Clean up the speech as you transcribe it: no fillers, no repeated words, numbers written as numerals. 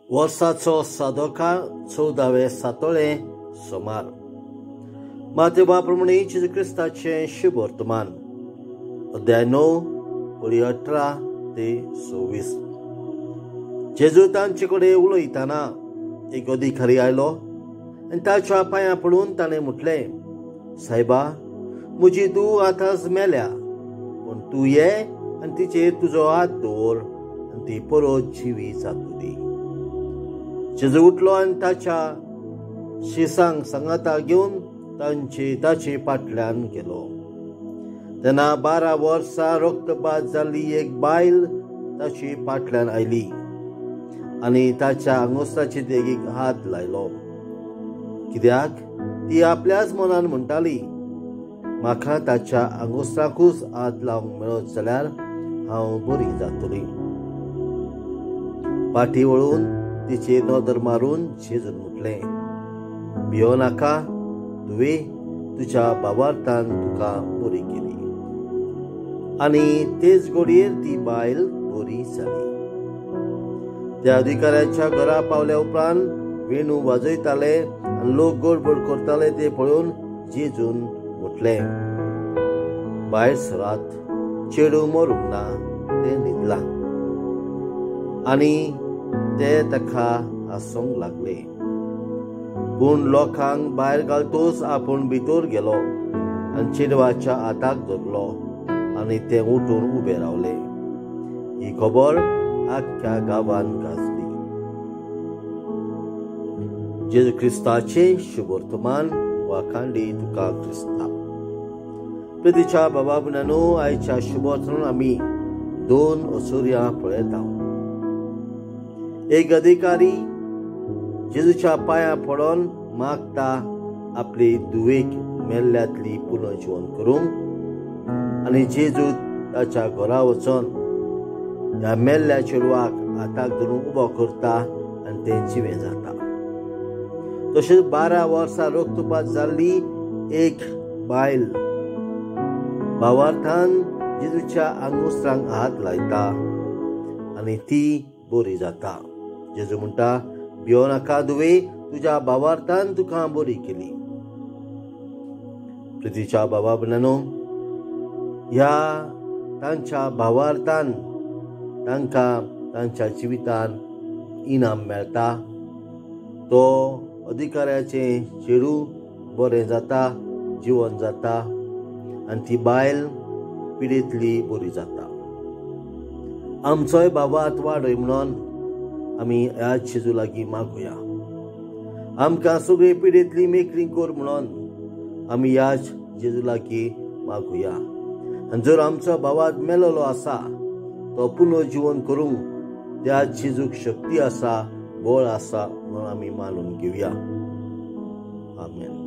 वर्साचो सादोकाळ 14वें सातोळें सोमार. मातेबा प्रमाणे जेजू क्रिस्ताचें शुभ वर्तमान, अध्याय 9 ओळी 18 ते 26. जेजू तांचे कडेन उलयतना एक अधिकारी आयलो आनी ताच्या पांयां पडून ताणें म्हटलें, सायबा, म्हजी धूव आतांच मेल्या, पूण तूं ये आनी तिचेर तुजो हात दवर आनी ती परत जिवी जातली. जेजू उठलो आनी ताच्या शिसांक सांगाता घेवन ताचे फाटल्यान गेलो. तेन्ना 12 वर्सां रक्तपात जाल्ली एक बायल ताचे फाटल्यान आयली आनी ताच्या आंगोस्ताचे देगेक हात लायलो, कित्याक ती आपल्याच मनान म्हणटाली, म्हाका ताच्या आंगोस्ताकूच हात लावंक मेळत जाल्यार हांव बरी जातली. फाटी वळून तिचेर नदर मारून जेजून म्हटलें, भियो नाका धुवे, तुज्या भावार्थान तुका बरी केली. आनी तेच घडयेर ती बायल बरी जाली. त्या अधिकाऱ्याच्या घरा पावल्या उपरांत वेणू वाजयताले आनी लोक गडबड करताले ते पळोवन जेजून म्हटलें, भायर सरात, चेडूं मरूंक ना, तें न्हिदलां. आनी ते ताका हांसूंक लागले. पूण लोकांक भायर घालतोच आपूण भितर गेलो आनी चेडवाच्या हाताक धरलो आनी ते उठून उबे रावले. ही खबर आख्ख्या गांवान गाजली. जेजू क्रिस्ताचें शुभ वर्तमान. वाखांडी तुका क्रिस्ता. प्रितीच्या बाबा भयणांनो, आयच्या शुभ वर्तमान आमी 2 असुर्यां पळयता. एक अधिकारी जेजूच्या पांयां पडोन मागता आपली धुवेक मेल्ल्यांतली पुनर्जीवन करूंक, आनी जेजू ताच्या घरा वचोन ह्या मेल्ल्या चेडवाक हाताक धरून उबो करता आनी तें जिवें जाता. तशेंच 12 वर्सां रक्तपात जाल्ली एक बायल भावार्थान जेजूच्या आंगोस्त्रांक हात लायता आनी ती बरी जाता. जेजू म्हणटा, भियो नाका धुवे, तुज्या भावार्थान तुका बरी केली. प्रितीच्या बाबा भयणांनो, ह्या तांच्या भावार्थान तांकां तांच्या जिवितान इनाम मेळटा. तो अधिकाऱ्याचें चेडूं बरें जाता, जिवन जाता आनी ती बायल पिडेंतली बरी जाता. आमचोय भावार्थ वाडय म्हणून आमी ह्या जेजू लागीं मागुया. आमकां सगळे पिडेंतली मेकळी कर म्हणून आमी ह्या जेजू लागीं मागुया. आनी जर आमचो भावार्थ मेलोलो आसा तो पुनर्जीवन करूंक त्या जेजूक शक्ती आसा, बळ आसा म्हणून आमी मानून घेवया. आमेन.